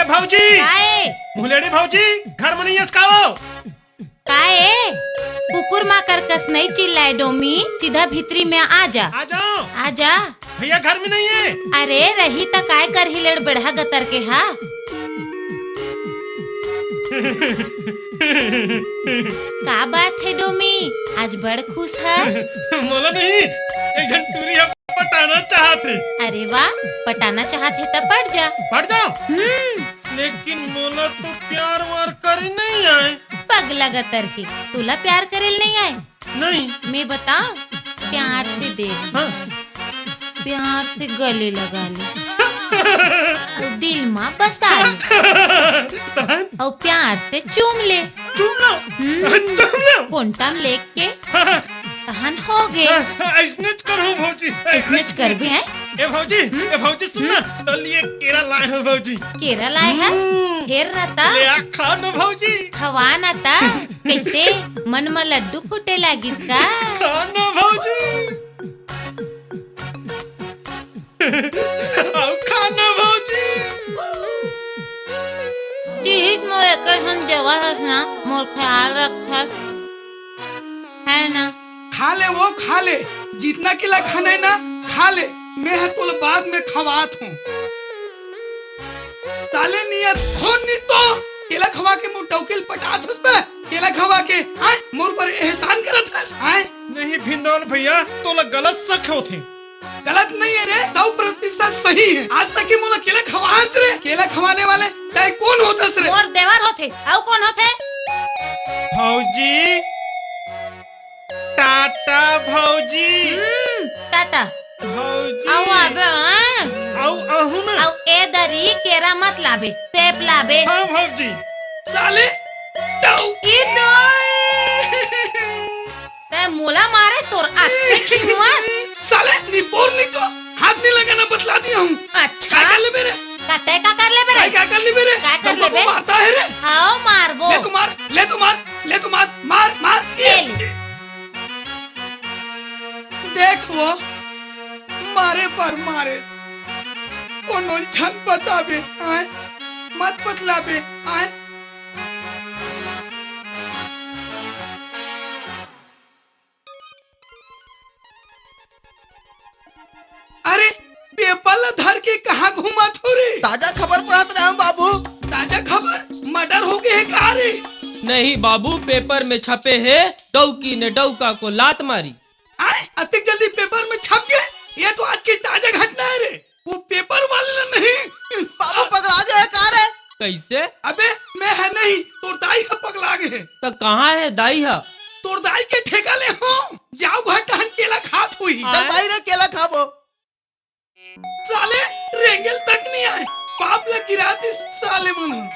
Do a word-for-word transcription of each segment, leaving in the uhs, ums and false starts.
भौजी। काय? मुहलेड़ी भौजी, घर में नहीं हस का वो? काय? कुकुर माकर कस नहीं चिल्लाए डोमी, सीधा भीतरी में आ जा। आ जाओ। आ जा। भैया घर में नहीं है। अरे रही त काय करही लेड़ बेड़हा गतर के हा। का बात हे डोमी, आज बड़ खुश हा? मोला नहीं, एक झन टूरी हा पटाना चाहत हे। अरे वाह, पटाना चाहत हे त पट जा। पट जाओ। हम्म। लेकिन मोला तो प्यार वार करे नहीं आए। पगला गतर के, तोला प्यार करेल नहीं आए? नहीं। मैं बताओ, प्यार से देख, हाँ। प्यार से गले लगा ले, अउ दिल मा बसा ले, तहन? अउ प्यार से चूम ले। चूम लो। हम्म। चूम लो। कोंटा में लेके हाँ। तहन हो गे। हाँ, अइसनेच करहूँ भौजी। अइसनेच करबे हैं? ए भौजी, हम्म? ए भौजी सुन ना, हम्म? तो लिए केरा लाए हो भौजी। केरा लाए है? हम्म। फेर ना ता? ले आ, खा ना भौजी। खवा ना ता? कैसे? मन में लड्डू फूटे लागिस का? खा ना भौजी। अउ खा ना भौजी। तिहित मोर एकर हम देवर हस ना, मोर ख्याल रखथस, है ना? खा ले वो, खा ले, जितना केला खाना है ना, खा ले, मैं ह तोला बाद में खवात हूँ। साले नियत खून नी तो, केला खवा के मोर डौकी ल पटात हस बे, केला खवा के, आय, मोर पर एहसान करत हस, आय। नहीं भिंदौल भैया, तोला गलत शक होथे। गलत नहीं है रे, सौ प्रतिशत सही है। आज तक के मोला केला खवास रे, केला खवाने वाले तय कौन होतस रे? मोर देवर होथे, अउ कौन होथे? भौजी, टाटा भौजी। हम्म, टाटा। भौजी। अउ आबे, हाँ? अउ आहू ना। अउ ए दरी केरा मत लाबे, सेब लाबे। हाँ भौजी। साले, डौकी। ई दोई। तै मोला मारे तोर अत्ते खिंचवा। साले, निपोर नहीं तो हाथ नहीं लगाना बतला दिया हूँ। अच्छा। का कर लेबे रे? का तै का कर लेबे रे? भाई, का कर लेबे रे? का कर हमको लेबे? मारता है रे। हाँ, मारबो। ले तो मार, ले तो मार, ले तो मार, मार, मार। ये ले। देख वो, मारे पर मारे। कोनो झन बताबे, आय? मत बतलाबे, आय? अरे, पेपर ला धर के कहाँ घूमत हो रे? ताजा खबर पढ़त रहे हूँ बाबू। ताजा खबर? मर्डर हो गए है का रे? नहीं बाबू, पेपर में छपे है, डौकी ने डौका को लात मारी। आय, अतिक जल्दी पेपर में छप गए? ये तो आज की ताजा घटना है रे। वो पेपर वाले ला नहीं। बाबू पगला गए का रे? कैसे? अबे, मैं है नहीं, तोर दाई ह पगला गए है। तो कहाँ है दाई ह? तोर दाई के ठेका ले हो, जाओ घर टहन केला खात हुई। चल भाई रे, केला खाबो। साले, रेंगेल तक नहीं आए, पाप लग गिरा दिस साले मन।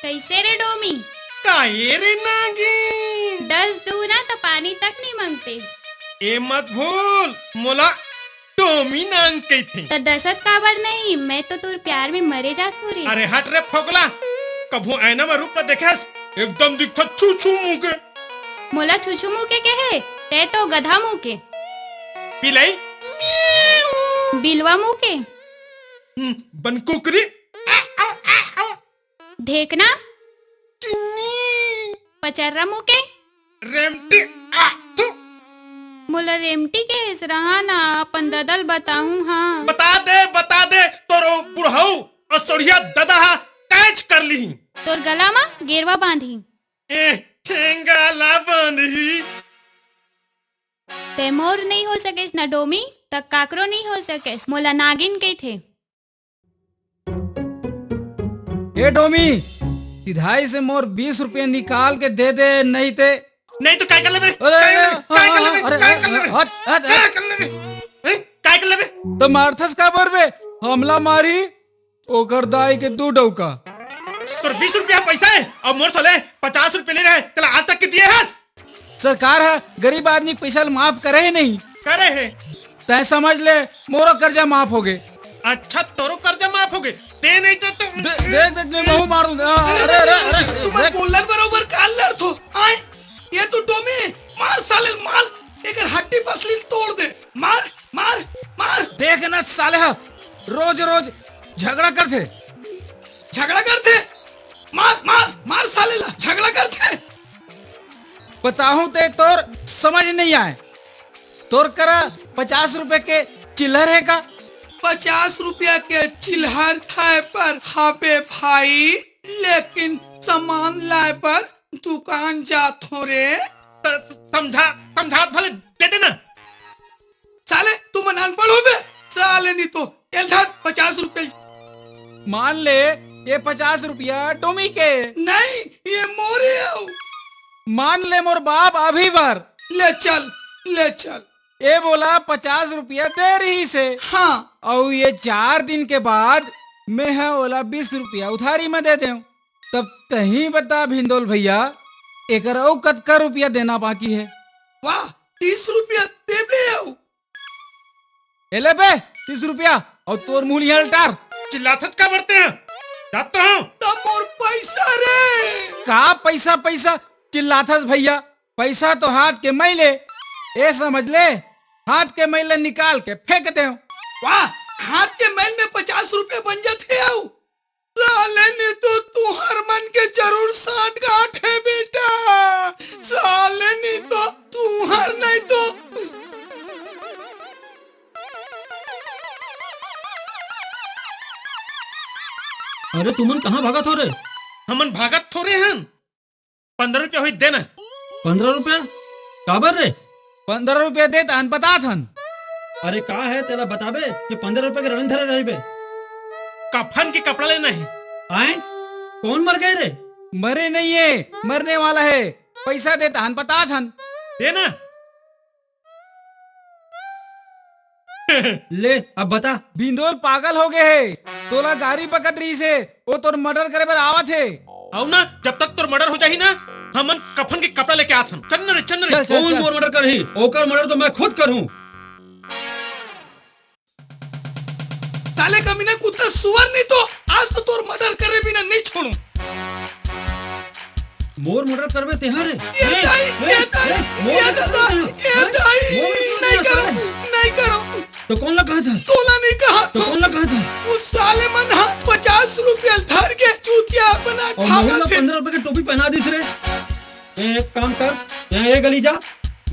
कैसे रे डोमी? काये रे नागिन? डस दू ना त पानी तक नहीं मांगते। ए मत भूल, मोला डोमी नांग कहिथे। त डसत काबर नहीं? मैं तो तोर प्यार में मरे जात हूँ रे। अरे हट रे फोकला, कभू आईना में रूप न देखेस, एकदम दिखत छू छू मुँह के। मोला छुछू मुँह के कहे, तै तो गधा मुँह के। बिलाई। बिलवा मुँह के। हम्म, बनकुकरी। ढेकना। किन्नी। पचर्रा मुँह के। रेमटी। आ, थू। मोला रेमटी के हेसरहा ना, अपन ददा ल बताहूँ हाँ। बता दे, बता दे, तोर बुढ़ऊ अउ सोढ़िया ददा हा कैच कर लिही। तोर गला मा गेरवा बांधही। ए, ठेंगा ला बांधही। तै मोर नइ हो सकेस ना डोमी, त काकरो नइ हो सकेस। मोला नागिन कहिथे। ए डोमी, सिधाई से मोर बीस रुपया निकाल के दे दे, नहीं ते। नहीं तो काय कर लेबे? अरे, काय कर लेबे? अरे, काय कर लेबे? अरे, काय कर लेबे? हट, हट, हट। काय कर लेबे? हैं? काय कर लेबे? त मारथस काबर बे? हमला मारी, ओकर दाई के दू डौका। तोर बीस रुपया पैसा हे अउ मोर साले पचास रुपया ले रहे, तेला आज तक के दिए हस? सरकार ह गरीब आदमी के पैसा ल माफ करे हे नहीं। करे हे। तैं समझ ले, मोरो कर्जा माफ होगे। अच्छा, तोरो कर्जा माफ होगे। दे नहीं तो तुम दे, दे, दे, मैं महू मारूं। अरे, अरे, अरे, तुम देख। बोलर बरोबर काल लड़थो। आय, ये तो टोमी, मार साले ल, मार, एकर हड्डी पसली ल तोड़ दे, मार, मार, मार। देख ना साले ह, रोज रोज झगड़ा करथे। झगड़ा करथे? मार, मार, मार साले ला, झगड़ा करथे। बताहूं ते तोर समझ नहीं आए। तोर करा पचास रुपए के चिल्लर हे का? पचास रुपया के चिल्हर खाए पर हाबे भाई, लेकिन सामान लाए पर दुकान जात हो रे। त-, समझा, समझात भले दे देना। साले, तुमन अनपढ़ होबे? साले, नहीं तो, ए ल धर, पचास रुपया। मान ले, ये पचास रुपया टोमी के। नहीं, ये मोरे अउ। मान ले मोर बाप अभी बर। ले चल, ले चल। ए मोला पचास रुपया दे रहिस हे। हाँ। अउ ये चार दिन के बाद मैं ह ओला बीस रुपया उधारी म दे देंव। तब तहीं बता भिंदोल भैया, एकर अउ कतका रुपया देना बाकी हे? वाह, तीस रुपया देबे अउ। ए ले बे, तीस रुपया, अउ तोर मुंह लिहा लटार। चिल्लाथस का बरते ह? जात तो हंव। त मोर पैसा रे। का पैसा, पैसा चिल्लाथस भैया? पैसा तो हाथ के मैल ए, ए समझ ले, हाथ के मैल ल निकाल के फेंक देंव। वाह, हाथ के मैल में पचास रुपया बन जाथे अउ। साले नहीं तो तुंहर मन के जरूर सांठ गांठ हे बेटा, साले नहीं तो तुंहर नहीं तो। अरे तुमन कहाँ भागत हो रे? हमन भागत थोरे हन, पंद्रह रुपया होई देना। पंद्रह रुपया? काबर रे? पंद्रह रुपया दे तहन बतात हन। अरे का हे तेला बताबे कि पंद्रह रुपया के रनिन धरे रहिबे? कफन के कपड़ा लेना हे। आए? कौन मर गए रे? मरे नहीं हे, मरने वाला हे। पैसा दे तहन बतात हन। देना। ले, अब बता। भिंदोल पागल हो गए हे, तोला गारी बकत रहिस हे, ओ तोर मर्डर करे बर आवत हे। अउ ना, जब तक तोर मर्डर हो जाही ना, हमन कफन के कपड़ा लेके आत हन। चल न रे, चल न रे। चल, चल, कौन चल। मोर मर्डर करही? ओकर मर्डर तो मैं खुद करहूं। साले कमीना कुत्ता सुअर नहीं तो आज तो तोर मर्डर करे बिना नहीं छोड़ूं। मोर मर्डर करबे तेहा रे? ये ए, दाई, ए, ये दाई, ए, मोर ये मर्डर दादा, करबे तेहा? ये हैं? दाई, मोर मर्डर नहीं करबे करो, तेहा? नहीं करो। तो कौन ला कहा था? तोला नहीं कहा तो था। कौन ला कहा था? वो साले मन हा पचास रुपया धर के चूतिया अपना और खावत मोहन ला हे। पंद्रह रुपए के टोपी पहना दिस रे। ए, एक काम कर, ए, ए गली जा,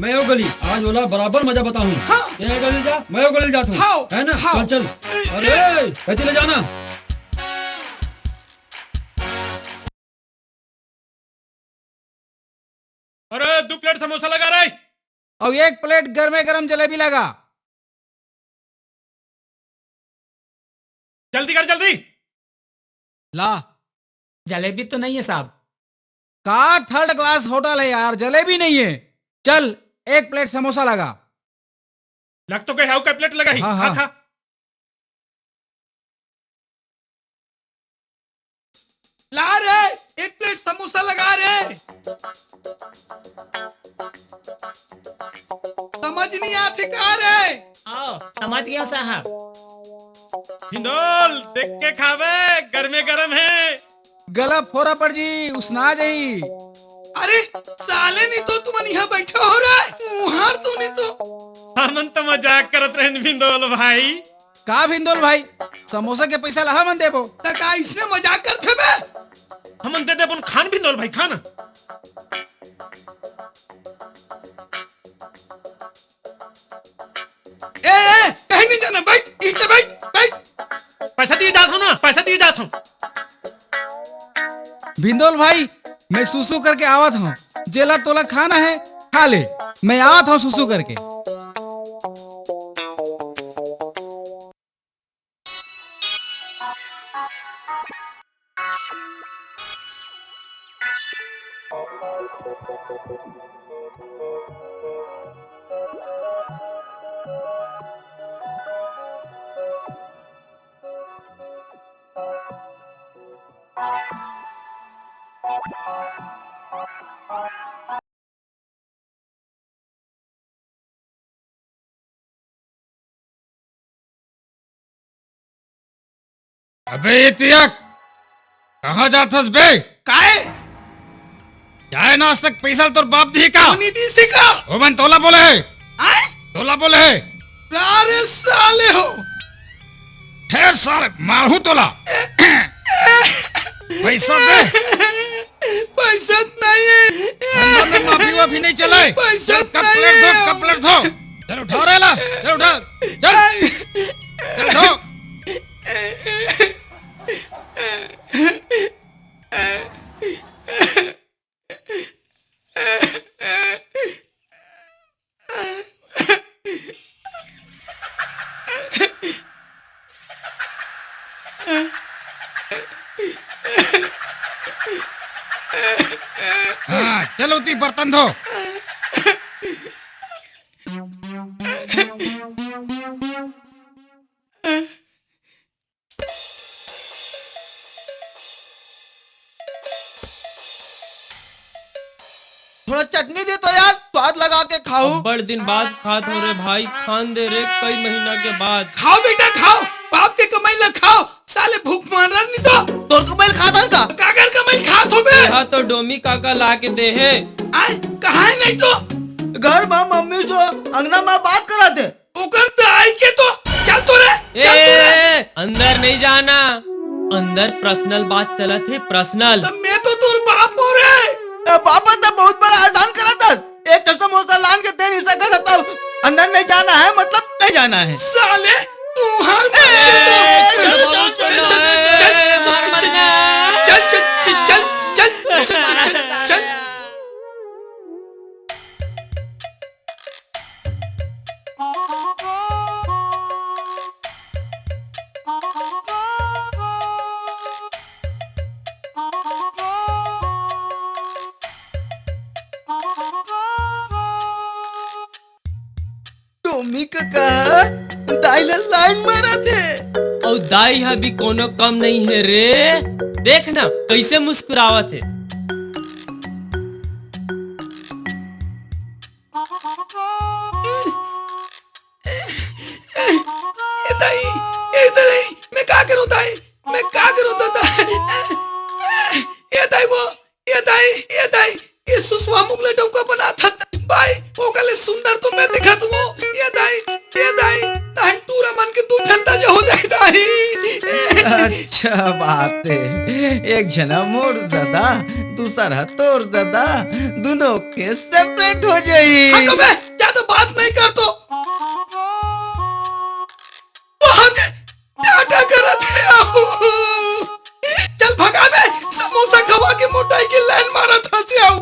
मैं ओ गली, आज ओला बराबर मजा बताहूं। हाँ। ए गली जा, मैं ओ गली जात हूं। हाव, है ना? हाव। चल, चल। ए, अरे, ए। कैसे ले जाना? अरे, दू प्लेट समोसा लगा रे। अउ एक प्लेट गरमे गरम जलेबी लगा। जल्दी कर, जल्दी। ला। जलेबी तो नहीं है साहब। का थर्ड क्लास होटल है यार, जलेबी नहीं है। चल, एक प्लेट समोसा लगा। लग तो गए, हाउ का प्लेट लगा ही। हाँ, खा, हाँ। खा। ला रे, एक प्लेट समोसा लगा रे। समझ नहीं आथे का रे? आओ, समझ गया साहब। भिंदोल, देख के खावे, गरमे गरम है। गला फोरा पड़ जी, उसना जाही। अरे साले, नहीं तो तुमन यहाँ बैठे हो रे, मुहार तो नहीं तो। हमन तो मजाक करत रहन भिंदोल भाई। का भिंदोल भाई, समोसा के पैसा ला हमन देबो। त का इसने मजाक करथे बे? हमन दे देबो, खान भिंदोल भाई, खान। ए, ए, कहीं नहीं जाना, बैठ, नीचे बैठ, बैठ। पैसा दिए जात हो ना, पैसा दिए जात हो। भिंदोल भाई, मैं सुसु करके आवत हूँ, जेला तोला खाना है, खा ले, मैं आवत हूँ सुसु करके। अबे ये तियक, कहाँ जाथस बे? काय? जाए ना आज तक पैसा तोर बाप दिही का? नहीं दी सिका। ओ मन तोला बोले हे। आए? तोला बोले हे। अरे साले हो। ठेर साले, मारहूं तोला। पैसा दे। पैसा नहीं है। धंधा में माफी वाफी नहीं चले। पैसा चल, कप नहीं प्लेट धो, है। कप प्लेट धो। चल उठा रे ला, चल उठा। चल। चल उठा। हाँ, चल उती बर्तन धो। थोड़ा चटनी दे तो यार, स्वाद लगा के खाऊं। बड़ दिन बाद खात हो रे भाई, खान दे रे, कई महीना के बाद। खाओ बेटा खाओ, बाप के कमाई ला खाओ, साले भूख मर रहा नहीं तो। तोर कमाई खात हन का? काकर कमाई खात हो बे? यहाँ तो डोमी काका ला के दे हे। आए, कहाँ है नहीं तो? घर में मम्मी से अंगना में बात करा दे। ओकर दाई के तो, चल तो रे, चल तो रे। ए, अंदर नहीं जाना, अंदर पर्सनल बात चलत हे, पर्सनल। तो मैं तो तोर बाप हो रे। ए, बाप तो बहुत बड़ा एहसान करत हस। एक ठो समोसा लान के दे नहीं सकत हस, तब अंदर नहीं जाना है, मतलब नहीं जाना है। साले, तुम्हार ए, चल, चल, चल, चल, चल, चल, चल, चल, चल, चल, चल, चल, चल, चल, चल, चल, चल। टोमी कका, दाई ला लाइन मारत हे। अउ दाई ह भी कोनो कम नहीं है रे। देख ना, कैसे मुस्कुरावत हे। ए दाई, ए दाई, मैं का करूं दाई? मैं का करूं दादा? ए दाई वो, ए दाई, ए दाई, ये सुसवा मुगले डौका बनात हन। भाई, ओकर ले सुंदर तो मैं दिखत हूं। ए दाई, ए दाई, तहन टूरा मन के दू झंडा जो हो जाए दाई। अच्छा बात है, एक झना मोर दादा, दूसर ह तोर दादा, दोनों के सेपरेट हो जाई। हट बे, ज्यादा बात नहीं कर तो। बहुत टाटा करत हे। चल भगा बे, समोसा खवा के मोटाई के लाइन मारत हंसे आऊ।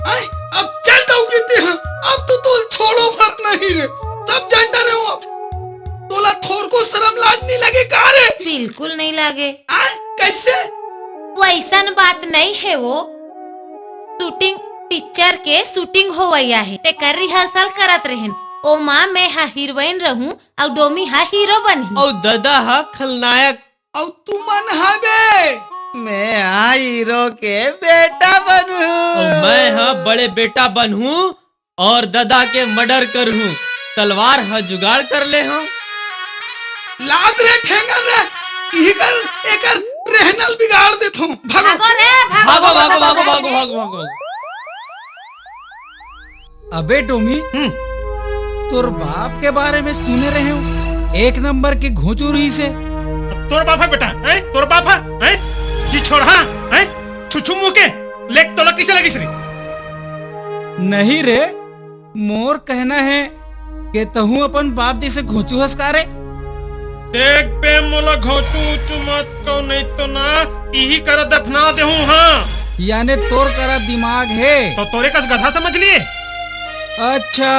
आय, अब चल डौकी ते, हाँ, अब तो तोल छोड़ो भर नहीं रे, सब जान डरे हो अब। तोला थोर को शर्म लाज नहीं लगे का रे? बिल्कुल नहीं लागे। आय, कैसे? वैसन बात नहीं है वो। शूटिंग, पिक्चर के शूटिंग होवइया हे, तेकर रिहर्सल करत रहेन। ओमा मैं हा हीरोइन रहूं अउ डोमी हा हीरो बनही। अउ ददा हा खलनायक। अउ तुमन हा बे? मैं हा हीरो के बेटा बनहूं। अउ मैं हा बड़े बेटा बनहूं। और ददा के मर्डर करहूं, तलवार ह जुगाड़ कर ले हूं। लात रे ठेंगन रे, इही कर एकर रहनल बिगाड़ देथों। भागो। भागो रे, भागो, भागो, भागो, भागो, भागो, भागो, भागो। अबे डोमी, हम्म। तोर बाप के बारे में सुने रहे हूं, एक नंबर के घोंचू रहिसे। तोर बाप है बेटा, हैं? तोर बाप है, हैं? जी छोड़, हाँ, हैं? छुछू मुंह के, लेख तोला कैसे लगिस रे? नहीं रे, मोर कहना है के तहूं अपन बाप जैसे घोंचू हस का रे? देख बे, मोला घोंचू ऊंचू मत कहो, नहीं तो ना इही करा दफना देहूं, हाँ। याने तोर करा दिमाग है। तो तोरे कस गधा समझ लिए? अच्छा,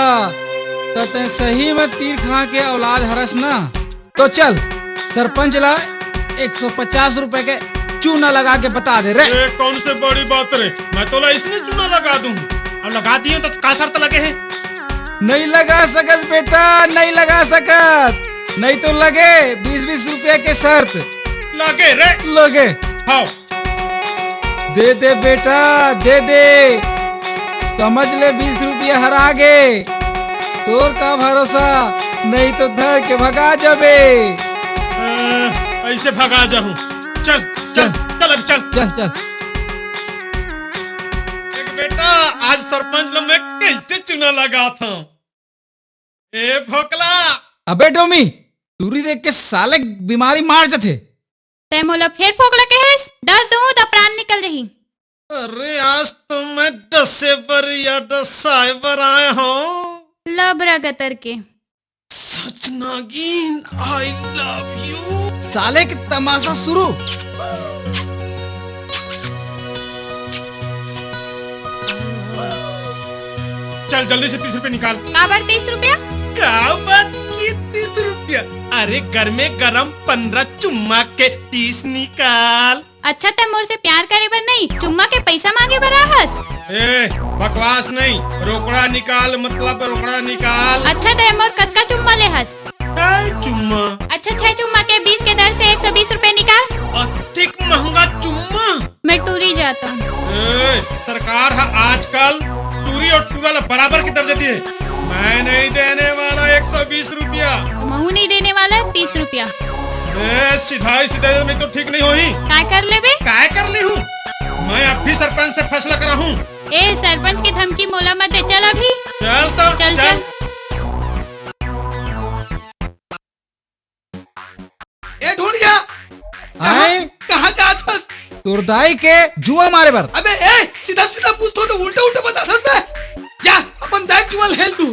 तो तैं सही में तीर खां के औलाद हरस ना। तो चल, सरपंच ला एक सौ पचास रुपए के चूना लगा के बता दे रे। ये कौन से बड़ी बात रे? मैं तोला इसने चूना लगा दूं। अब लगा दिए तो का शर्त लगे है? नहीं लगा सकत बेटा, नहीं लगा सकत। नहीं तो लगे बीस बीस रुपए के शर्त। लगे रे। लगे। हाँ। दे दे बेटा, दे दे। समझ ले बीस रुपया हरा गे। तोर का भरोसा, नहीं तो धर के भगा जाबे। अ, ऐसे भगा जाहूं। चल, चल, चल। चल, अब चल। चल, चल। आज सरपंच ल मैं कइसे चुना लगाथंव। ए भोकला। अबे डोमी, टूरी देख के साले बीमारी मार जथे। तैं मोला फेर फोकला कहेस, डस दूं त प्राण निकल जही। अरे आज तो मैं डसे बर या डसाए बर आए हंव। लबरा गतर के। सच नागिन, I love you। साले के तमाशा शुरू। चल जल्दी से तीस रुपया निकाल। काबर तीस रुपया? काबर की तीस रुपया? अरे गरमे गरम पंद्रह चुम्मा के तीस निकाल। अच्छा, तैं मोर से प्यार करे बर नहीं, चुम्मा के पइसा मांगे बर आहस? ए, बकवास नहीं, रोकड़ा निकाल, मतलब रोकड़ा निकाल। अच्छा, तैं मोर कतका चुम्मा ले हस? छह चुम्मा। अच्छा, छह चुम्मा के बीस के दर से एक सौ बीस रुपए निकाल। अतिक महंगा चुम्मा। मैं टूरी जाता हूँ। ए, सरकार ह आजकल टूरी और टूरा ला बराबर के दर्जा दिए। मैं नहीं देने वाला एक सौ बीस रुपया। महू नहीं देने वाला तीस रुपया। ए, सिधाई से दे दे, नहीं तो ठीक नहीं होही। काय कर लेबे? काय कर लेहूँ? मैं अब भी सरपंच से फैसला कराहूँ। ए, सरपंच के धमकी मोला मत दे, चल अभी। चल तो, चल, चल। चल। ए ढोड़िया, कहाँ, आए? कहाँ जात हस? तोर दाई के जुआ मारे बर। अबे ए, सीधा सीधा पूछ, तो उल्टा उल्टा बतात हस बे। जा, अपन दाई के जुआ ल हेल लू।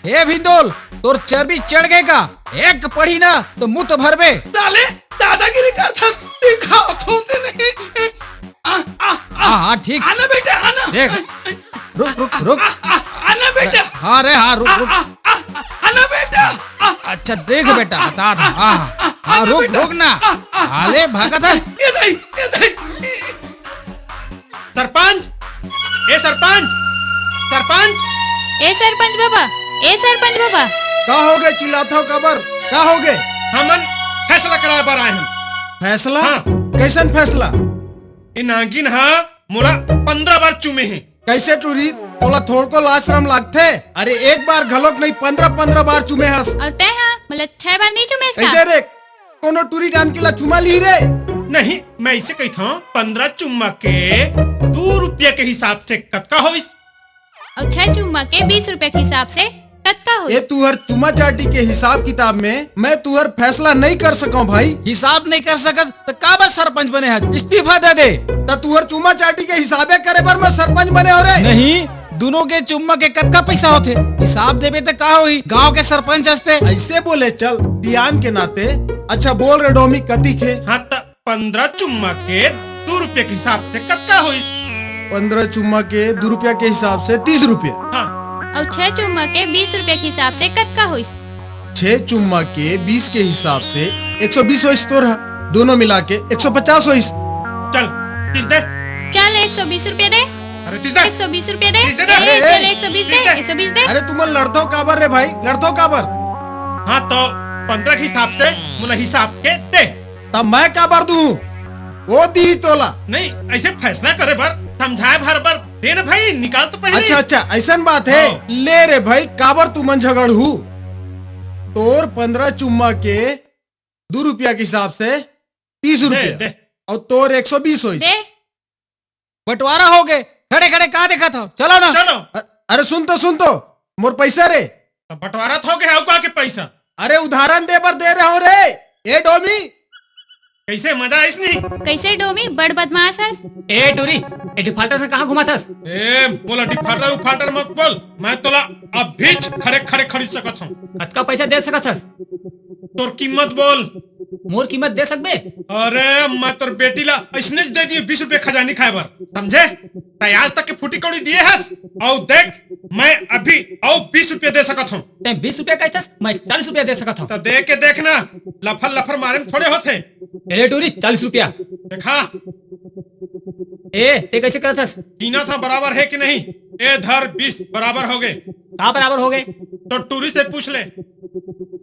ए भिंदोल, तोर चर्बी चढ़ गे का? एक पड़ी ना तो मुंह तो भरबे। साले दादागिरी करथस, दिखात हों ते नहीं। आ, आ, आ, हाँ, हाँ, ठीक। आना बेटा, आना। देख, रुक, रुक, रुक। आ, आ, आना बेटा। हाँ रे, हाँ, रुक, आ, रुक। आ, आ, आ, आना बेटा। आ, अच्छा, देख आ, बेटा, आ, बता दे। आ, हाँ, आ, हाँ, आना रुक, बेटा। रुक ना। आ, आ, साले भगत हस। ये नहीं, ये नहीं। सरपंच, ए सरपंच, सरपंच। ए सरपंच बाबा, ए सरपंच बाबा। का होगे चिल्लाथव काबर? का होगे? हमन फैसला कराए बर आए हन। फैसला? हाँ। कइसन फैसला? ए नागिन ह मोला पंद्रह बार चूमे हे। कइसे टूरी? तोला थोड़को लाज शरम लागथे? अरे एक बार घलोक नहीं, पंद्रह पंद्रह बार चूमे हस। अउ तैं ह मोला छह बार नहीं चूमेस का? कइसे रे? कोनो टूरी जानकी ला चुमा ली रे? नहीं, मैं अइसे कहिथंव, पंद्रह चुम्मा के दू रुपया के हिसाब से कतका होइस? अउ छह चुम्मा के बीस रुपया के हिसाब से कतका होइस? ए तुहर चुम्मा चाटी के हिसाब किताब में मैं तुहर फैसला नहीं कर सकंव भाई। हिसाब नहीं कर सकत त काबर सरपंच बने हस? इस्तीफा दे दे। त तुहर चुम्मा चाटी के हिसाबे करे बर मैं सरपंच बने हंव रे। नहीं, दूनों के चुम्मा के कतका पइसा होथे? हिसाब देबे त का होही? गांव के सरपंच हस तैं। अइसे बोले चल, सियान के नाते। अच्छा बोल रे डोमी, कतिक हे? हाँ त पंद्रह चुम्मा के दू रुपया के हिसाब से कतका होइस? पंद्रह चुम्मा के दू रुपया के हिसाब से तीस रुपया। हाँ। अउ छह चुम्मा के बीस रुपया के हिसाब से कतका होइस? छह चुम्मा के बीस के हिसाब से एक सौ बीस होइस तोर हा, दूनों मिला के एक सौ पचास होइस। चल, तीस दे। चल, एक सौ बीस रुपया दे। अरे, तीस दे। एक सौ बीस रुपया दे। तीस दे ना। ए, अरे, चल, ए, एक सौ बीस दे, तीस दे। एक सौ बीस दे। अरे, तुमन लड़थव काबर रे भाई, लड़थव काबर? हाँ, तो पंद्रह के हिसाब से मोला हिसाब के दे। तब मैं काबर दूं? वो दी तोला। नहीं, अइसे फैसला करे बर, समझाए भर बर दे ना भाई, निकाल तो पहले। अच्छा, अच्छा, अइसन बात हे। हाँ। ले रे भाई, काबर तुमन झगड़हू? तोर पंद्रह चुम्मा के दू रुपया के हिसाब से तीस रुपया। दे, दे। अउ तोर एक सौ बीस होइस। दे। बंटवारा होगे, खड़े खड़े का देखत हव? चलो ना। चलो। अ-, अरे सुन तो, सुन तो, मोर पइसा रे। त बंटवारा त होगे, अउ का के पइसा? अरे उदाहरण दे बर दे रहे हंव रे। ए डोमी। कइसे मजा आइस नी? कइसे डोमी, बड़ बदमाश हस? ए टूरी, ए डिफाल्टर से कहाँ घुमाथस? ए, मोला डिफाल्टर उफाल्टर मत बोल, मैं तोला अभीच खड़े खड़े खरीद सकत हंव। कतका पइसा दे सकत हस? तोर कीमत बोल। मोर कीमत दे सकबे? अरे, मैं तोर बेटी ला अइसनेच दे दिए बीस रुपया खजानी खाए बर, समझे? तैं आज तक के फूटी कौड़ी दिए हस, अउ देख, मैं अभी अउ बीस रुपया दे सकत हंव। तैं बीस रुपया कहिथस, मैं चालीस रुपया दे सकत हंव। त दे के देख ना, लफर लफर मारे में थोड़े होथे। ए टूरी, चालीस रुपया। देखा। ए, तैं कइसे करथस? कीना था बराबर हे कि नहीं? ए धर बीस बराबर होगे। का बराबर होगे? तो टूरी से पूछ ले।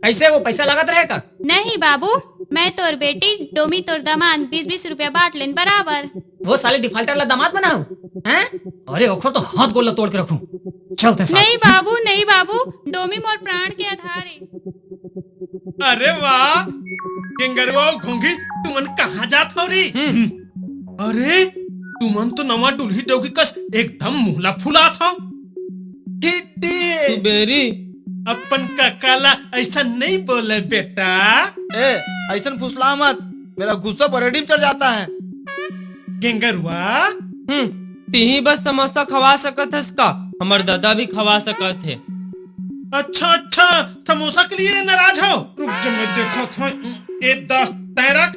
कइसे, वो पइसा लागत रहे का? नहीं बाबू, मैं तोर बेटी डोमी तोर दमांद बीस बीस रुपया बांट लेन बराबर। वो साले डिफाल्टर ला दमांद बनाहूं, हैं? अरे ओखर तो हाथ गोड़ ला तोड़ के रखहूं। चल तैं साथ। नहीं बाबू, नहीं बाबू, डोमी मोर प्राण के आधार हे। अरे वाह, गेंगरुआ अउ घोंघी, तुमन कहाँ जात हव रे? हम्म। अरे, तुमन तो नवा डुलही डौकी कस एकदम मुंह ला फुलात हव। हिट्टी। सुबेरी। अपन कका ला ऐसा नहीं बोले बेटा। ए, ऐसन फुसला मत, मेरा गुस्सा बरेडी में चढ़ जाता है। गेंगरुआ। हम्म, तिही बस समोसा खवा सकत हस का? हमर दादा भी खवा सकत हे। अच्छा, अच्छा, समोसा के लिए नाराज हो? रुक जा, मैं देखत हूँ। ए, दस तय रख,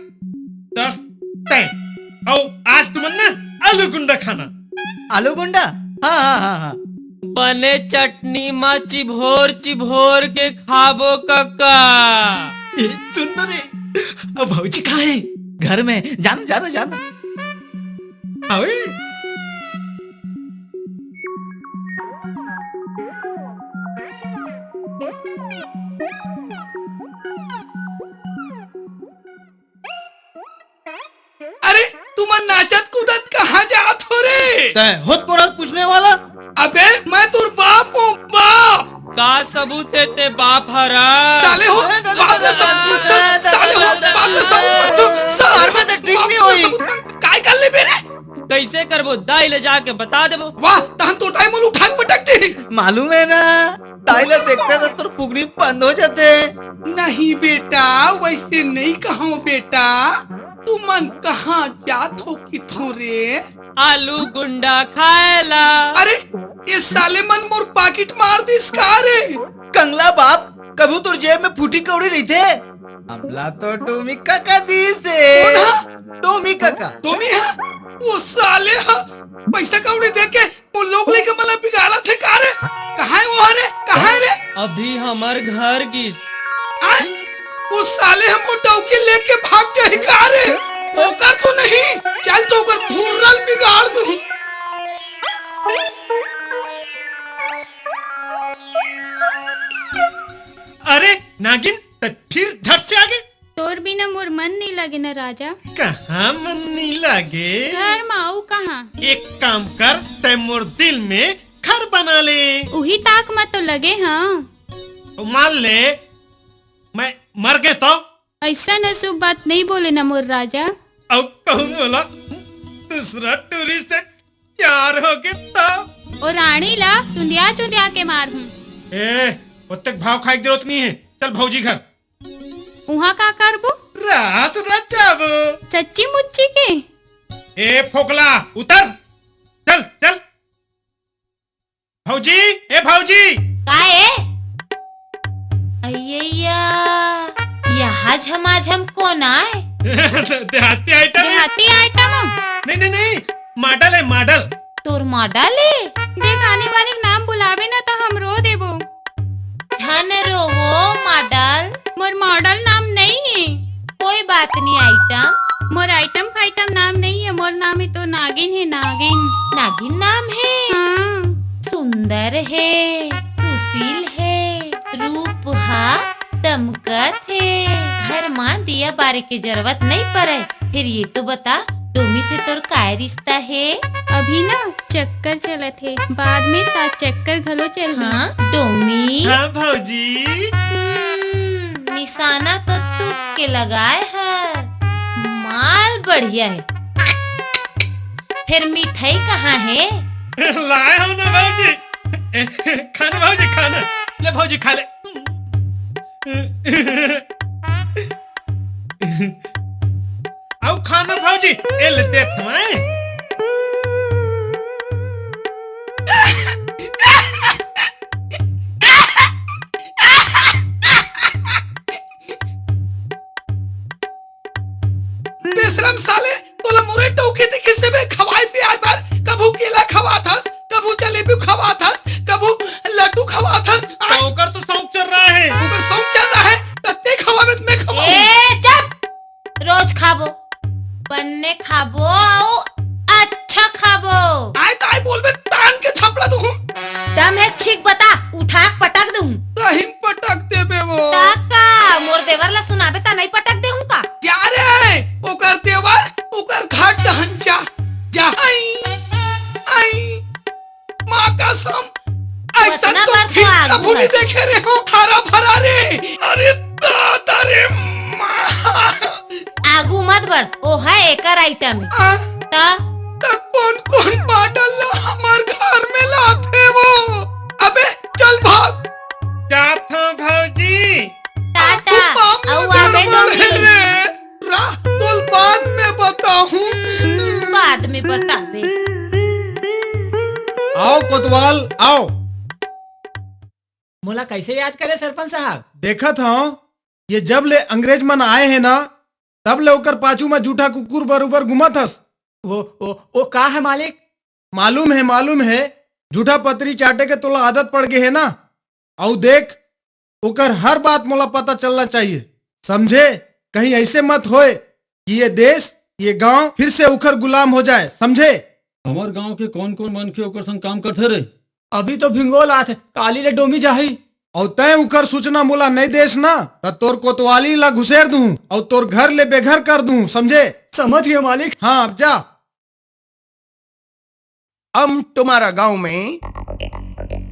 दस तय। अउ आज तुमन ना आलू गुंडा खाना। आलू गुंडा? हाँ, हाँ, हाँ, हाँ। बने चटनी मा चिभोर चिभोर के खाबो कका। ए, सुन न रे, अब भौजी कहाँ है? घर में। जान, जान, जान। अबे। अरे, तुमन नाचत कूदत कहाँ जात हो रे? तय होत कोड़ा पूछने वाला? अबे, मैं तोर बाप हूँ, बाप। का सबूत हे ते बाप हरा? साले हो, ए, दादा, बाप दादा, का सबूत, दादा, साले हो, दादा, बाप का सबूत, दादा, सार, मैं तो ठीक बाप नहीं का होई। सबूत, काय कर ले बे रे? कैसे करबो? दाई ले जाके बता देबो। वाह, तहन तोर दाई मोला उठा के पटक दे। मालूम है ना, दाई ला देखते तो तोर पुगरी बंद हो जाते। नहीं बेटा, वैसे नहीं कहूँ बेटा। तुमन कहाँ जात हो किथों रे? आलू गुंडा खाए ला। अरे, ये साले मन मोर पाकिट मार दिस का रे? कंगला बाप, कभू तोर जेब में फूटी कौड़ी रहिथे? हमला तो डोमी कका दिस हे। कौन हा? डोमी कका। डोमी हा? वो साले हा पैसा कौड़ी दे के वो लोग लेके मला बिगाड़त हे का रे? कहाँ है वो हरे? कहाँ है रे? अभी हमर घर गिस। आय? वो साले हम वो डौकी लेके भाग जाही का रे? ओकर तो नहीं, चल तो ओकर फुर्रल बिगाड़ दूँ। अरे नागिन, त फिर झट से आ गे। तोर बिना मोर मन नइ लागे न राजा। कहाँ मन नइ लागे? घर म अउ कहाँ? एक काम कर, तै मोर दिल में घर बना ले। उही ताक म तो लगे हँव। अउ मान ले, मैं मर गे तो? अइसन अशुभ बात नइ बोले न मोर राजा। अउ कहूँ मोला दूसरा टूरी से प्यार होगे तो? ओ रानी ला चुंदिया चुंदिया के मारहूँ। ए, ओतेक भाव खाए के जरूरत नइ हे। चल भौजी घर। उहाँ का करबो? रास रचाबो। सच्ची मुच्ची के? ए फोकला, उतर। चल, चल। भौजी, ए भौजी। का ए? अय्या, यहाँ झमाझम कोन आय? देहाती आइटम हे। देहाती आइटम? नहीं, नहीं, नहीं, मॉडल हे, मॉडल। तोर मॉडल हे? देख, आनी बानी के नाम बुलाबे न त हम रो देबो। झन रोवो मॉडल। मोर मॉडल नाम नइ हे। कोई बात नहीं आइटम। मोर आइटम फाइटम नाम नइ हे, मोर नाम हे तो नागिन हे, नागिन। नागिन नाम हे? हाँ। सुंदर हे, सुशील हे, रूप हा दमकत हे। घर मा दिया बारे के जरूरत नइ पड़य। फिर ये तो बता, डोमी से तोर काय रिश्ता हे? अभी ना चक्कर चलत हे, बाद में सात चक्कर घलो चलही। हाँ, डोमी। हाँ, भौजी। हम्म, निशाना तो तुक के लगाए हस। माल बढ़िया हे। फिर मिठाई कहाँ हे? लाए हँव ना भौजी। ए, खा ना भौजी, खा ना। ले भौजी, खा ले। अउ खा ना भौजी, ए ले देत हँव। बेशरम साले, तोला मुरई टौकी दिखिस हे बे खवाय पियाय बर। कभू केला खवात हस, कभू जलेबी खवात हस, कभू लड्डू खवात हस। आ, तो ओकर तो शौक चल रहा है। ओकर शौक चल रहा है, त ते खवाबे त मैं खवाहूँ। ए, चुप! रोज खाबो, बन्ने खाबो अउ अच्छा खाबो। आय त आय बोलबे, तान के थपड़ा दूँ। दम हे छीक बता, उठा के पटक दूँ। तहीं पटक देबे वो। त का, मोर देवर ला सुनाबे त नइ पटक देहूँ का? जा रे, ओकर देवर, ओकर घर डहन जा, जा। आई, आई। माँ कसम, अइसन तो फिर कभू नइ देखे रेहेंव, हरा भरा रे। अरे दादा रे माँ। आगू मत बढ़, ओ हे एकर आइटम हे। आ? त? त को अरे रे, राह तोल बाद में बताहूँ। बाद में बताबे। आओ कोतवाल, आओ। मोला कैसे याद करे सरपंच साहब? देखत हव, ये जब ले अंग्रेज मन आए हे ना, तब ले ओकर पाछू म जूठा कुकुर बरोबर घूमत हस। वो, वो, वो का है मालिक? मालूम है, मालूम है, जूठा पतरी चाटे के तोला आदत पड़ गे हे ना। अउ देख, ओकर हर बात मोला पता चलना चाहिए, समझे? कहीं ऐसे मत होए कि ये देश, ये गांव फिर से ओकर गुलाम हो जाए, समझे? हमर गांव के कौन-कौन मनखे ओकर संग काम करथे रे? अभी तो भिंगोल आथे, काली ले डोमी जाही। अउ तैं उकर सूचना मोला नइ देस ना, त तोर कोतवाली ला घुसेर दूं अउ तोर घर ले बेघर कर दूं, समझे? समझ गए मालिक। हाँ, अब जा। हम तुम्हारा गांव में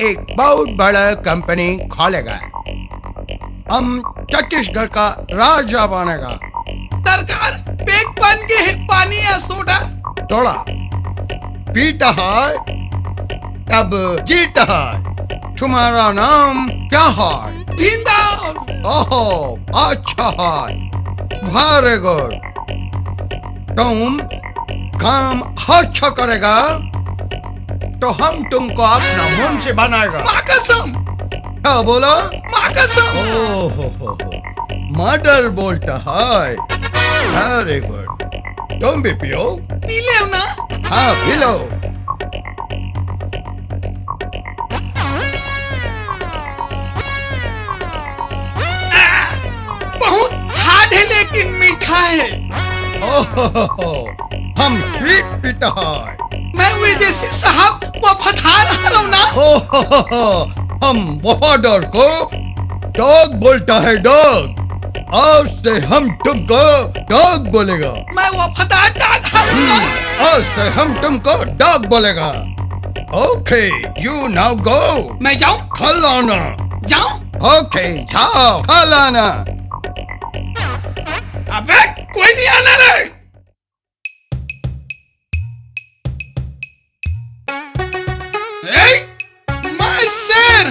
एक बहुत बड़ा कंपनी खोलेगा। हम छत्तीसगढ़ का राजा बनेगा। सरकार, पैक बन के है पानी या सोडा। थोड़ा पीता है, तब जीता है। तुम्हारा नाम क्या है? भिंदा। ओहो, अच्छा है, very good। तुम काम अच्छा करेगा तो हम तुमको अपना मुंशी बनाएगा। माँ कसम। क्या बोला? माँ कसम। ओहो, मर्डर बोलता है, very good। तुम भी पियो। पी ले ना। हाँ, पी लो। बहुत हार्ड है लेकिन मीठा है। ओहो, हम ठीक पीता है। मैं विदेशी साहब वफादार हरव ना। ओहो, हम वफादार को डॉग बोलता है, डॉग। आज से हम तुमको डॉग बोलेगा। मैं वफादार डॉग हरव ना। आज से हम तुमको डॉग बोलेगा। Okay, you now go। मैं जाऊं? खा लाना। जाऊं? Okay, जाओ, खा लाना। अबे, कोई नहीं आना रे। ए, मैं शेर,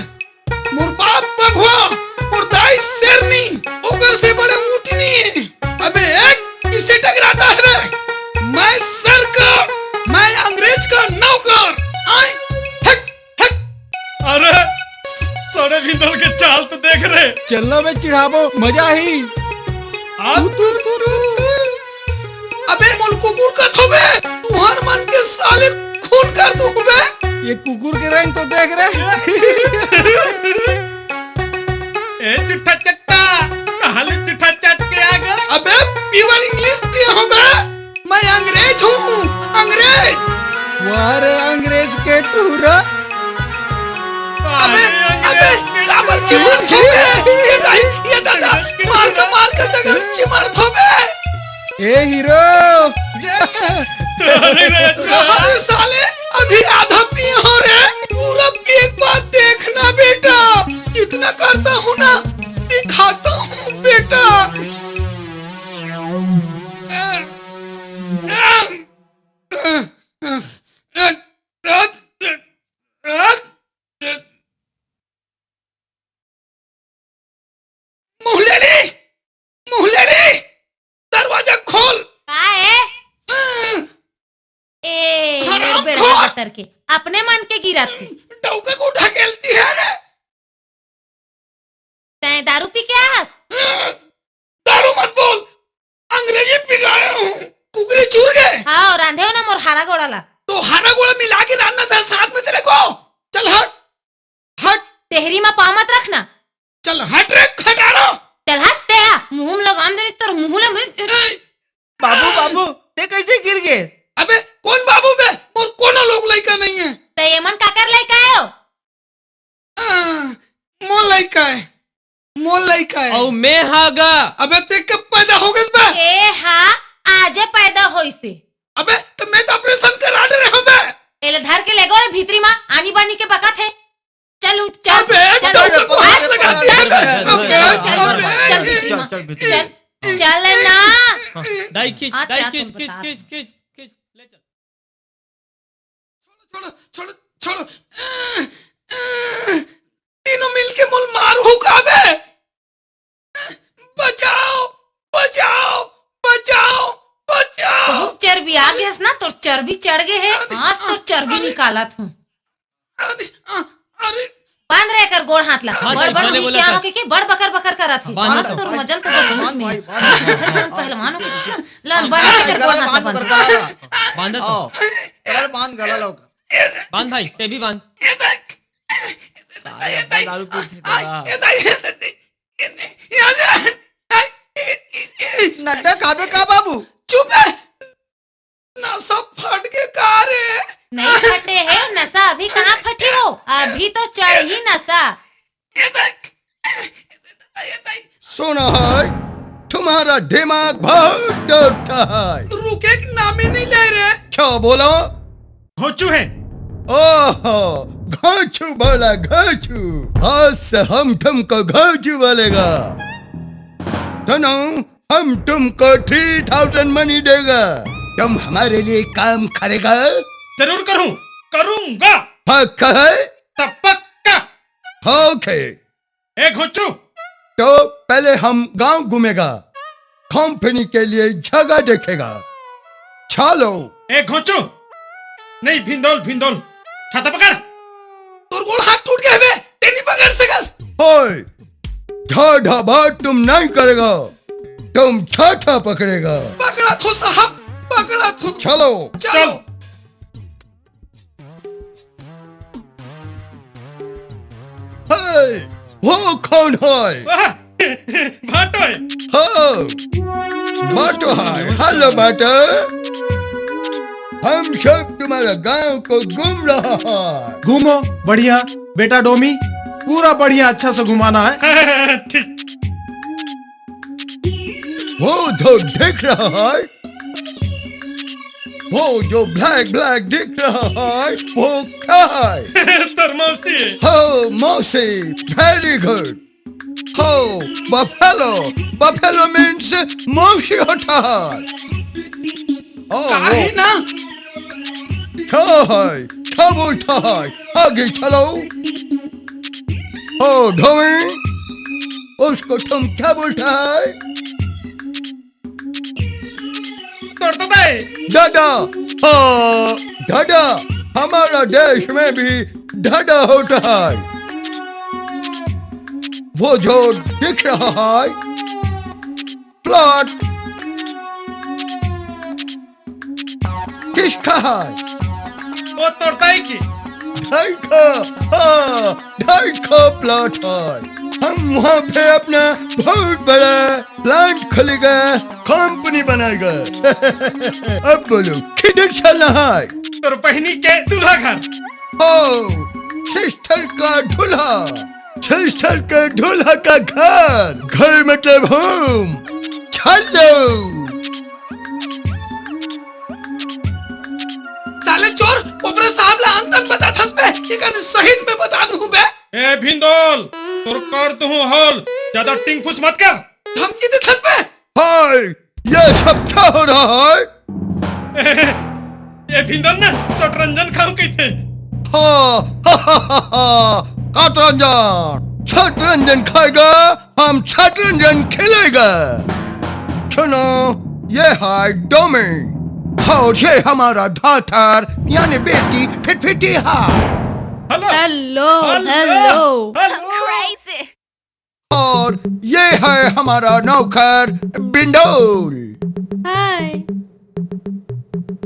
मोर बाप बघवा, मोर दाई शेरनी, ओकर से बड़े ऊंट नहीं है। अबे, एक किससे टकराता है बे? मैं सर का, मैं अंग्रेज का नौकर। आए, हट, हट। अरे, सड़े भिंदल के चाल तो देख रे। चलना बे चिढ़ाबो, मजा ही। आ? तू, तू, तू, तू। अबे मोल कुकुर कथो बे, तुहर मन के साले खून कर दूं बे। ये कुकुर के रंग तो देख रे। ए जुठा चट्टा, कहाँ ले जुठा चट के आ गए? अबे pure English पिया हूँ बे, मैं अंग्रेज हूँ, अंग्रेज। वाह रे अंग्रेज के टूरा। अबे, अबे, काबर चिमड़ थोबे? ये दाई, ये दादा, मार के, मार के जगह चिमड़ थोबे। ए हीरो। अरे साले, अभी आधा पिए हो रे, पूरा पिए के बाद देखना बेटा, कितना करता हूँ ना, दिखाता हूँ बेटा। मुहलेली, मुहलेली, दरवाजा खोल। का है? ए, हराम बेड़ा खोर। पत्थर के, अपने मन के गिरत हे। डौका को ढकेलती है रे। तैं दारू पी के आस? दारू मत बोल, अंग्रेजी पिघाया हूँ, कुकरी चूर गए। हाँ, और रांधे हो ना मोर हारा गोड़ा ला। तो हारा गोड़ा मिला के रांधना था साथ में तेरे को। चल हट, हट। तेहरी मा पाँव मत रखना। चल हट रे खटारा। चल हट तेहा, मुँह में लगाम दे तोर मुँह ले। ए! बाबू, बाबू, ते कैसे गिर गए? अबे कौन बाबू बे? मोर कोनो लोग लइका नहीं है। ते ये मन काकर लइका आयो? आ, मोर लइका है, मोर लइका है। अउ मैं हा गा। अबे ते कब पैदा हो गइस बे? ए हा आजे पैदा होइसे। अबे तो मैं तो ऑपरेशन करा दे रहा हूँ बे। एले धर के लेगो रे भीतरी मा, आनी बानी के बकत है। चल उठ, चल। अबे, चल, डौका को हाथ लगाती है बे। अबे, चल, अबे। चल, चल, चल, चल, चल ना। हाँ, दाई खींच, हाथ दाई खींच, खींच, खींच, खींच, खींच, ले चल। छोड़ो, छोड़ो, छोड़ो, छोड़ो। तीनों मिलके मोल मार हो का बे? बचाओ, आ गेस ना, तोर चर्बी चढ़ गे हे। आज तोर चर्बी निकालत हूँ। अरे, अ, अरे। बांध रे एकर गोड़ हाथ ला। हाँ, बड़ सही, बड़ मैंने हुई बोला क्या था। हो के, के बड़ बकर बकर करत हे। बांध आज तो। तोर मजल के बतलूस बांध में। भाई, बांध। पहलवान हो के। ला, बांध बांध एकर गोड़ हाथ ला, बांध बांध। कर गला ला। बांध तो। आओ। अरे बांध गला ला ओकर। बांध भाई, ते भी बांध। साले अब्बा दारू पी के पड़ा। नड्डा खाबे का बाबू? चुप है। नसा फट के का रे? नहीं फटे हे नसा, अभी कहाँ फटी हो, अभी तो चढ़ी नसा। सुना है, तुम्हारा दिमाग बहुत डरता है। रुके के नाम ही नहीं ले रे। क्या बोला? घोंचू है। ओहो, घोंचू बोला, घोंचू। आज से हम तुमको घोंचू बोलेगा। सुनो, हम तुमको थ्री थाउजेंड मनी देगा, तुम हमारे लिए काम करेगा? जरूर करूं, करूंगा। पक्का है? तब पक्का। ओके। ए घोंचू। तो पहले हम गांव घूमेगा, कंपनी के लिए जगह देखेगा। चलो। ए घोंचू। नहीं, भिंदोल, भिंदोल। छाता पकड़। तोर गोड़ हाथ टूट गए बे, तेनी पकड़ सकस। ओए, ढा ढा बात तुम नहीं करेगा, तुम छाता पकड़ेगा। पकड़ा थो साहब, पकड़ा थो। चलो। चलो। चल। हे, वो कौन है? वाह, भाटो है। हाँ, भाटो है। हेलो भाटो। हम सब तुम्हारा गांव को घूम रहा है। घूमो, बढ़िया। बेटा डोमी, पूरा बढ़िया अच्छा से घुमाना है। ठीक। वो जो दिख रहा है, वो जो ब्लैक ब्लैक दिख रहा है, वो क्या है? तोर मौसी। हो मौसी, very good। हो बफेलो, बफेलो मीन्स मौसी होता है। ओ, काहे वो ना? क्या है? क्या बोलता है? आगे चलो। ओ ढोंगी, उसको तुम क्या बोलता है? तोर तो दाई। दादा, हाँ, दादा, हमारा देश में भी दादा होता है। वो जो दिख रहा है, प्लॉट किसका है? वो तोर दाई की। दाई का, हाँ, दाई का प्लॉट है। हम वहाँ पे अपना बहुत बड़ा प्लांट खोलेगा, कंपनी बनाएगा। अब बोलो, किधर चलना है? तोर बहिनी के दूल्हा घर। ओ, सिस्टर का दूल्हा, सिस्टर के दूल्हा का घर, घर मतलब होम। चलो। साले चोर, ओपरे साहब ला अंतन बता थस बे, ये कन सही में बता दूं बे। ए भिंदोल, तोर कर दूं होल, ज्यादा टिंग फुस मत कर। धमकी दे थस बे। हाय, ये सब क्या हो रहा है? ए भिंदोल ना, सटरंजन खाऊं कहिथे। हाँ, हा, हा, हा, हा, काटरंजन, सटरंजन खाएगा, हम सटरंजन खेलेगा। सुनो, ये है डोमी, और ये हमारा daughter, यानी बेटी फिटफिटी है। Hello. Hello, hello, hello. Hello. और ये है हमारा नौकर बिंडोल। हाय।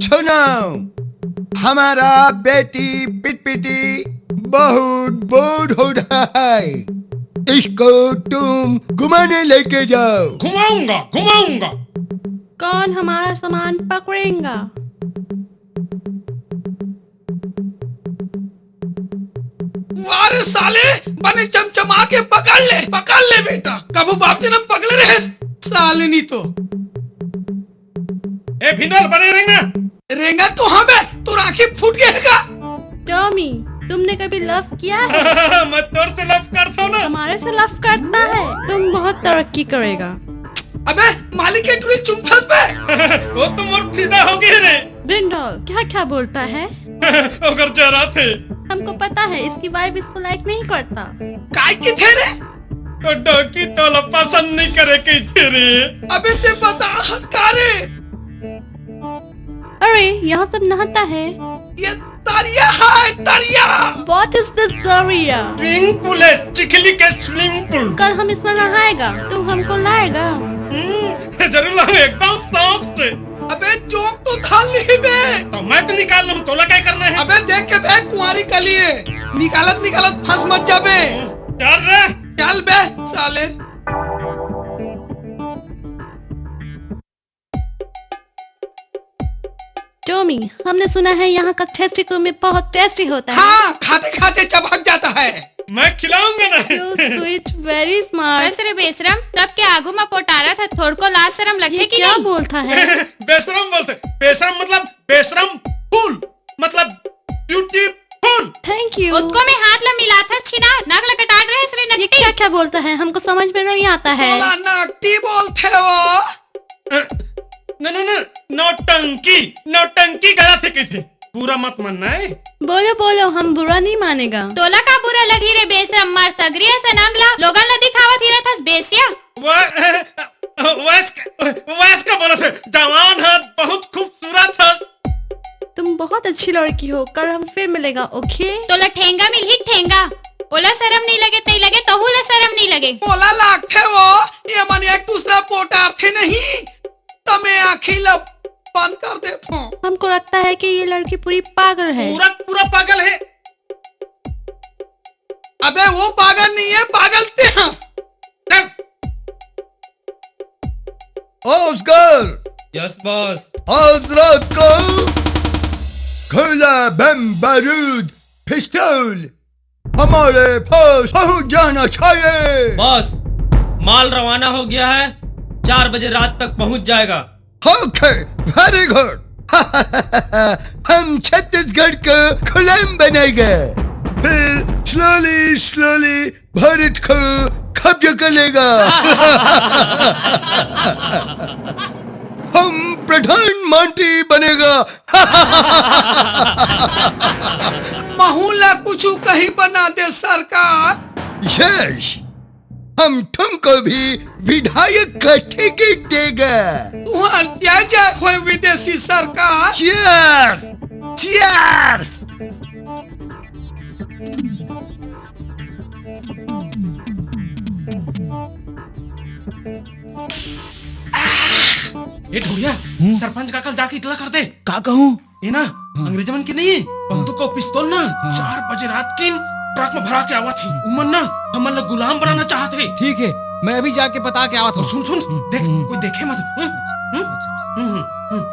सुनो, हमारा बेटी पिटपिटी बहुत बोर हो रहा है, इसको तुम घुमाने लेके जाओ। घुमाऊंगा, घुमाऊंगा। कौन हमारा सामान पकड़ेगा? वाह रे साले, बने चमचमा के पकड़ ले, पकड़ ले बेटा। कभू बाप जनम पकड़े रहे साले नी तो। ए भिंदोल, बने रेंगा। रेंगा तो हाँ बे, तोर आँखी फूट गए का? टॉमी, तुमने कभी लव किया है? मैं तोर से लव करता हूँ ना। हमारे से लव करता है, तुम बहुत तरक्की करेगा। अबे मालिक के टुरी चुमथस बे। वो तो मोर फिदा हो गए रे। भिंडोल क्या क्या बोलता है? अगर जरा थे। हमको पता है इसकी वाइफ इसको लाइक नहीं करता। काय की थे रे? तो डोकी तोला पसंद नहीं करे कहिथे रे। अबे ते बता हस का रे? अरे, यहाँ सब नहाता है। ये दरिया है, दरिया। What is this दरिया? Swimming pool है, चिखली के swimming pool। कल हम इसमें नहाएगा, तुम हमको लाएगा? हम्म, जरूर लाऊं, एकदम शौक से। अबे जोंक तो धर ली बे। तो मैं तो निकाल लूं, तोला क्या करना है? अबे देख के बे कुंवारी कली है, निकालत निकालत फंस मत जाबे। चल रे। चल बे साले। टॉमी, हमने सुना है यहाँ का टेस्टी कुरमे बहुत टेस्टी होता है। हाँ, खाते खाते चबक जाता है। मैं खिलाऊंगा नहीं। So sweet, very smart। बस रे बेशरम, सबके आगू में पोटारा था, थोड़को लाज शरम लगे ये कि क्या नहीं? बोलता है? बेशरम बोलते, बेशरम मतलब बेशरम फूल, मतलब beautiful। Thank you। उसको में हाथ ला मिला था छिना, नाक ला कटाट रहे श्री ये नकटी। क्या क्या बोलता है, हमको समझ में नहीं आता है। बोला नकटी बोलते हो। न, न, न, नौटंकी, नौटंकी गलत है कही थे। बुरा मत मानना है। बोलो, बोलो, हम बुरा नहीं मानेगा। तोला का बुरा लगी रे बेशरम, मार सगरी असन अंग ला, लोगन ला दिखावत ही रहथस बेसिया। वा-, वयस्क, वयस्क बोलत हे, जवान हस, बहुत खूबसूरत हस। तुम बहुत अच्छी लड़की हो, कल हम फिर मिलेगा, OK? तोला ठेंगा मिलही ठेंगा, ओला शरम नहीं लगे, तई लगे, तहू ला शरम नहीं लगे। मोला लागथे वो, ये मन एक दूसरा पोटारथे नहीं, त मैं आँखी ला बंद कर देथों। हमको लगता है कि ये लड़की पूरी पागल है। पूरा, पूरा पागल है। अबे वो पागल नहीं है, पागल ते हस। चल। ओ ऑस्कर। Yes boss। आज रात को खुला बम बारूद पिस्तौल हमारे पास पहुंच जाना चाहिए। बॉस, माल रवाना हो गया है, चार बजे रात तक पहुंच जाएगा। OK, very good। हम छत्तीसगढ़ को गुलाम बनाएगा, फिर slowly slowly भारत को कब्जा कर लेगा। हम प्रधानमंत्री बनेगा। महू ला कुछ कहीं बना दे सरकार। Yes, हम तुमको भी विधायक का टिकट देगा। तुम्हार जय जय होए विदेशी सरकार। Cheers, cheers। ए ढोड़िया, हम्म? सरपंच काका ल जाके इतला कर दे। का कहूँ? ये ना, हाँ। अंग्रेज मन के नहीं, हाँ। बंदूक अउ पिस्तौल ना, हाँ। चार बजे रात के ट्रक में भरा के आवत हे। उमन ना, हमन ला गुलाम बनाना चाहत हे। ठीक है, मैं अभी जाके बता के आवत हूँ। सुन, सुन, हम्म, देख, हम्म। कोई देखे मत। हम्म, हम्म, अच्छा। हम्म, हम्म, हम्म।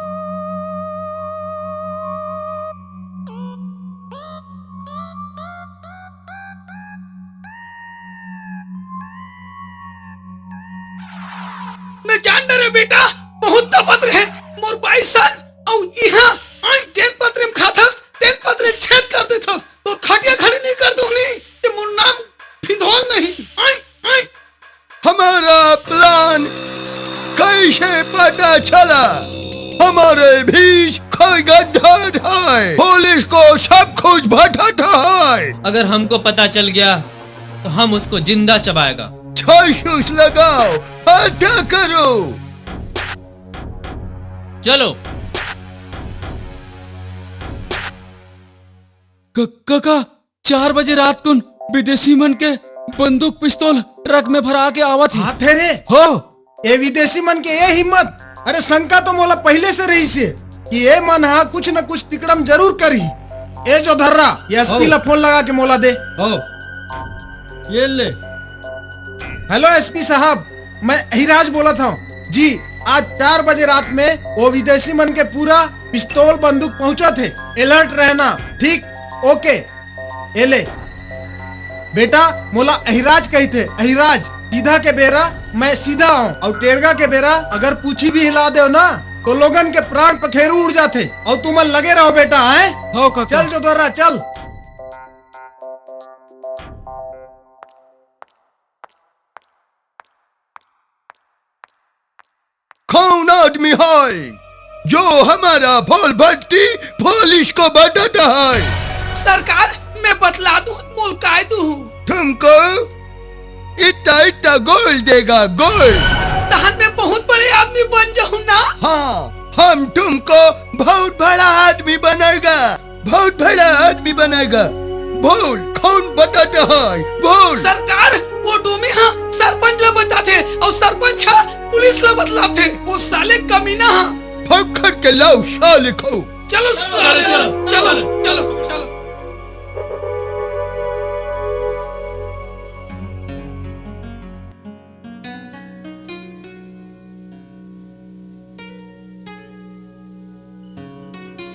मैं जान डरे बेटा, बहुत तपत रहे मोर बाईस साल, अउ इहाँ आए तेन पतरी में खाथस, तेन पतरी में छेद कर देथस। तोर खटिया खड़ी नहीं कर दूंगी, ते मोर नाम फिधोल नहीं। आए, आए। हमारा प्लान कैसे पता चला? हमारे बीच कोई गद्दार है, पुलिस को सब कुछ बताता है। अगर हमको पता चल गया तो हम उसको जिंदा चबाएगा। जासूस लगाओ, पता करो। चलो। क-, काका, चार बजे रात कुन विदेशी मन के बंदूक पिस्तौल ट्रक में भरा के आवत हे। हाथ हे रे। हो। ए विदेशी मन के ए हिम्मत। अरे शंका तो मोला पहले से रहिसे कि ए मन हा कुछ न कुछ तिकड़म जरूर करही। ए जो धर्रा, ये SP हो। ला फोन लगा के मोला दे। हो। ये ले। हेलो SP साहब, मैं अहिराज बोलत हूँ जी। आज चार बजे रात में वो विदेशी मन के पूरा पिस्तौल बंदूक पहुंचत हे, अलर्ट रहना। ठीक, OK। ए ले बेटा, मोला अहिराज कहिथे, अहिराज। सीधा के बेरा मैं सीधा हूँ, अउ टेड़गा के बेरा अगर पूछी भी हिला देव ना, तो लोगन के प्राण पखेरु उड़ जाथे। अउ तुमन लगे रहो बेटा, हैं? हो काका। चल जोधरा, चल। कौन आदमी है जो हमारा फूल भट्टी पुलिस को बताता है? सरकार, मैं बतला दूं, मोल काय दूं। तुमको इतना, इतना गोल देगा, गोल। तहन मैं बहुत बड़े आदमी बन जाऊं ना? हाँ, हम तुमको बहुत बड़ा आदमी बनेगा, बहुत बड़ा आदमी बनेगा। बोल, कौन बताता है? बोल। सरकार, वो डोमी हा सरपंच ला बताथे अउ सरपंच हा पुलिस ला बतलाथे। वो साले कमीना हा। पकड़ के लाओ साले को। चलो साले, चलो, चलो, चलो, चलो।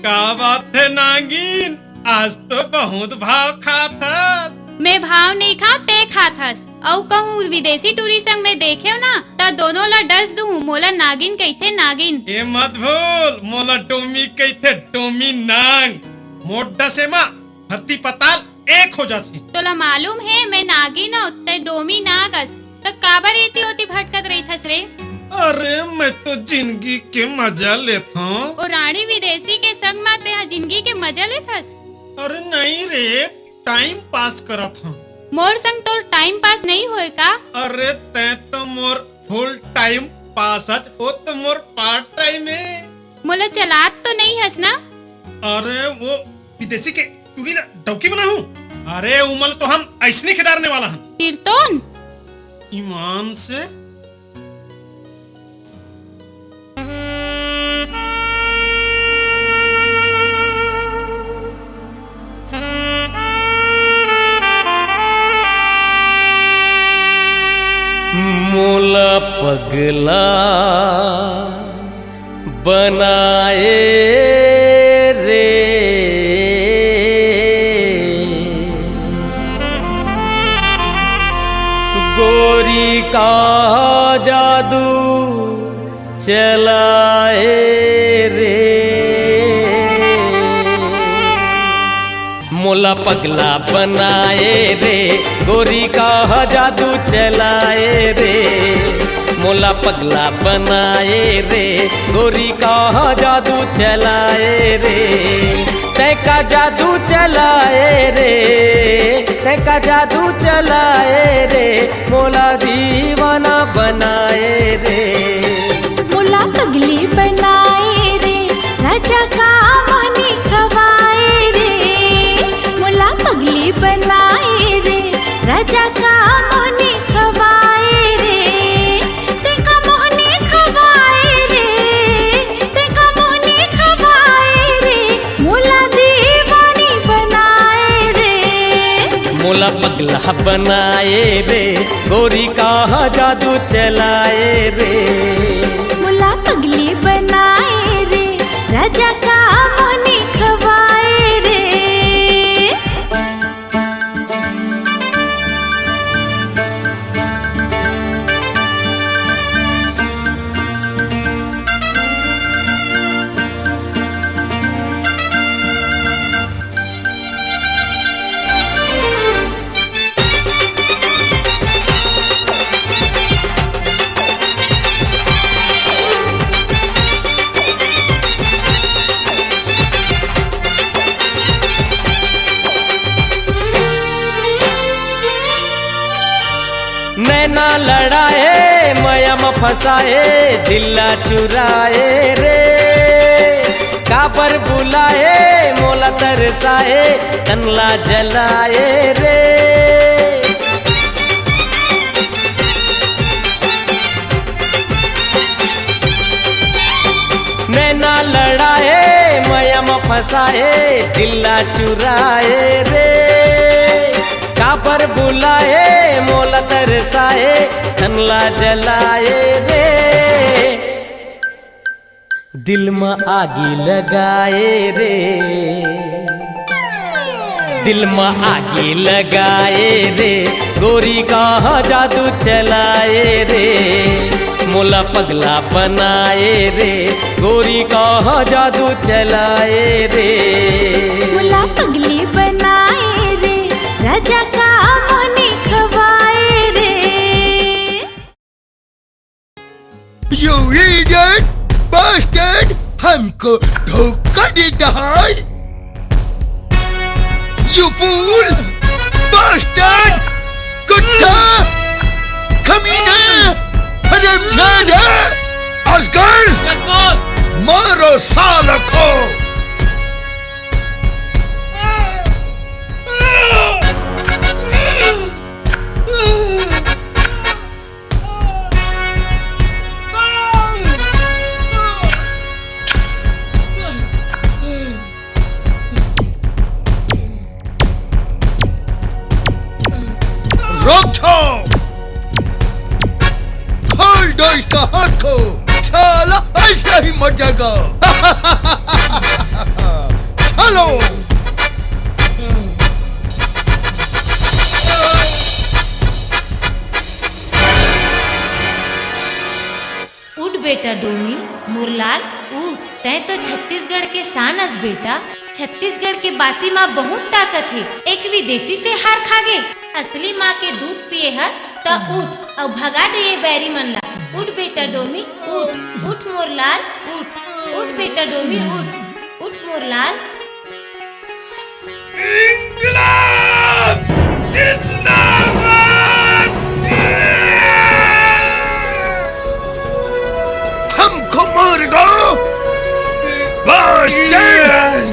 का बात हे नागिन, आज तो बहुत भाव खात हस। मैं भाव नइ खाव, तैं खात हस। अउ कहूँ विदेशी टूरी संग मैं देखेंव ना, त दोनों ला डस दूहूँ। मोला नागिन कहिथे, नागिन। ए मत भूल, मोला डोमी कहिथे, डोमी नांग। मोर डसे मा धरती पताल एक हो जाथे। तोला मालूम हे, मैं नागिन अव, तैं डोमी नाग अस, त काबर एती ओती भटकत रहिथस रे? अरे, मैं तो जिंदगी के मजा लेथंव। ओ रांड़ी विदेशी के संग मा तैं ह जिंदगी के मजा लेथस? अरे नहीं रे, टाइम पास करत हंव। मोर संग तोर टाइम पास नहीं होय का? अरे, तैं तो मोर फुल टाइम पास हस, वो तो मोर पार्ट टाइम हे। मोला चलात तो नहीं हस ना? अरे, वो विदेशी के टूरी ला डौकी बनाहूँ। अरे, उमन ला तो हम अइसने खेदारने वाला हन। फिर तोन? ईमान से। मोला पगला बनाए रे। गोरी का जादू चलाए रे। मोला पगला बनाए रे, गोरी का जादू चलाए रे। मोला पगला बनाए रे, गोरी का जादू चलाए रे। तैं का जादू चलाए रे, तैं का जादू चलाए रे, मोला दीवाना बनाए रे। मोला पगली बनाए रे, राजा का मोहनी खवाए रे। मोला पगली बनाए रे, राजा का मोहनी खवाए रे। तेका मोहनी खवाए रे, तेका मोहनी खवाए रे, मोला दीवानी बनाए रे। मोला पगला बनाए रे, गोरी का जादू चलाए रे। मोला पगली बनाए रे, राजा का मोहनी खवाए रे। नैना लड़ाए, मया म फंसाए, दिल ला चुराए रे। काबर बुलाए, मोला तरसाए, तन ला जलाए रे। नैना लड़ाए, मया म फंसाए, दिल ला चुराए रे। काबर बुलाए, मोला तरसाए, तन ला जलाए रे। दिल म आगी लगाए रे, दिल म आगी लगाए रे, गोरी कहाँ जादू चलाए रे, मोला पगला बनाए रे, गोरी कहाँ जादू चलाए रे। मोला पगली बनाए रे, राजा का मोहनी खवाए रे। You idiot bastard! हमको धोखा देता है। You fool bastard! कुत्ता, कमीना, हरामजादा, आजकल मारो साला को। रोक छो। खोल दो इसका हाथ को, साला ऐसे ही मर जाएगा। चलो। उठ बेटा डोमी, मोर लाल, उठ। तैं तो छत्तीसगढ़ के शान अस बेटा। छत्तीसगढ़ के बासी म बहुत ताकत हे। एक विदेशी से हार खा गे। असली माँ के दूध पिए हस त उठ अउ भगा दे ये बैरी मन ला। उठ बेटा डोमी, उठ, उठ मोर लाल, उठ, उठ बेटा डोमी, उठ, उठ मोर लाल। इंकलाब जिंदाबाद। हमको मारेगा, bastard।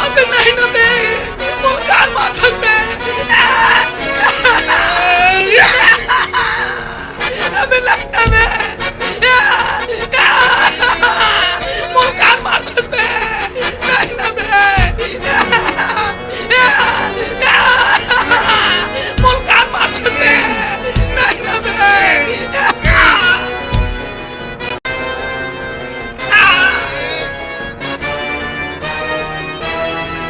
अबे नहीं ना बे, मोर कान मार सकते। अबे नहीं ना बे, मोर कान मार सकते। नहीं ना बे, मोर कान मार सकते। नहीं ना बे।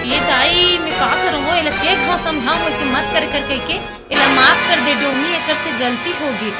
ये दाई, मैं का करूँ वो? एला के घाव समझाऊँ, ऐसे मत कर कर कह के। एला माफ कर दे डोमी, एकर से गलती होगे।